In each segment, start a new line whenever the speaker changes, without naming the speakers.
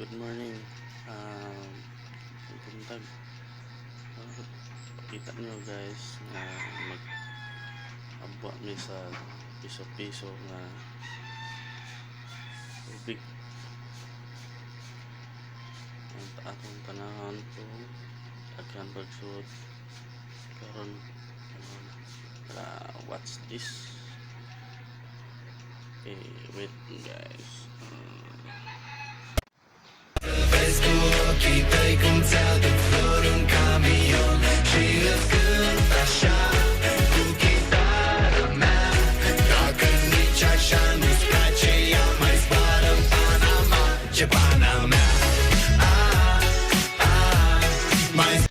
Good morning. Buntag. Pakita nyo, guys, nga mag abwa mi sa piso-piso nga tubig. Ang atong tanahon kung daghan pagsud karon ano na. Tara, what's this? Okay, wait, guys.
Vezi cu ochii tăi cum ți-aduc flori un camion. Și îți cânt așa cu chitara mea. Dacă nici așa nu-ți place, ea mai zboară în Panama. Ce pana mea, ah, ah, mai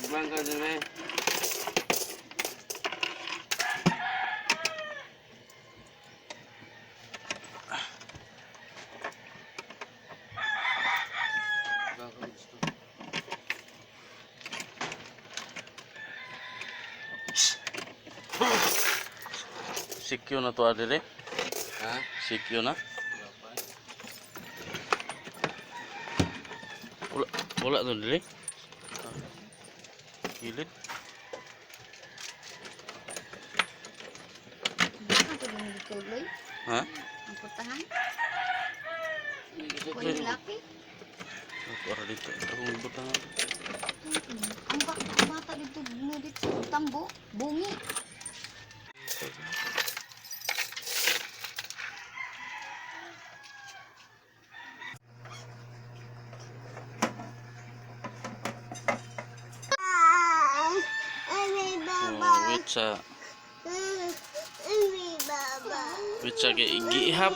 Blanca din eh. Sikyo na to adire.
Ha?
Sikyo na. Wala, wala to dire. Gilid.
Ang tulong tuloy,
Ha?
ang putahan. Kuya laki.
Ako ara dito. Akong butang.
Ang bata dito no dito sa tambo, bungi.
Oh, wait sa giihap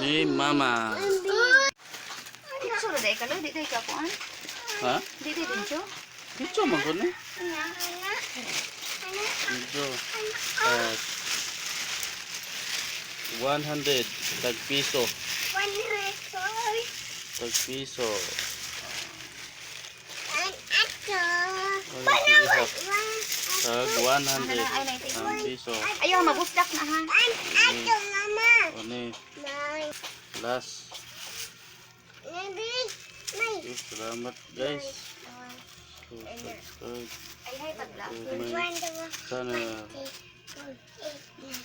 ni mama.
Dito ra dai ka lo, di dai ka kuan.
Ha?
Di dai dito.
Dito man ko ni. Dito. 100 tag piso. Tag piso. Ay, giihap. Tag 100 ang piso.
Ayaw mabusdak na ha.
Ani last. Okay, salamat, guys. So, subscribe
Ay hay pagla.
to my channel.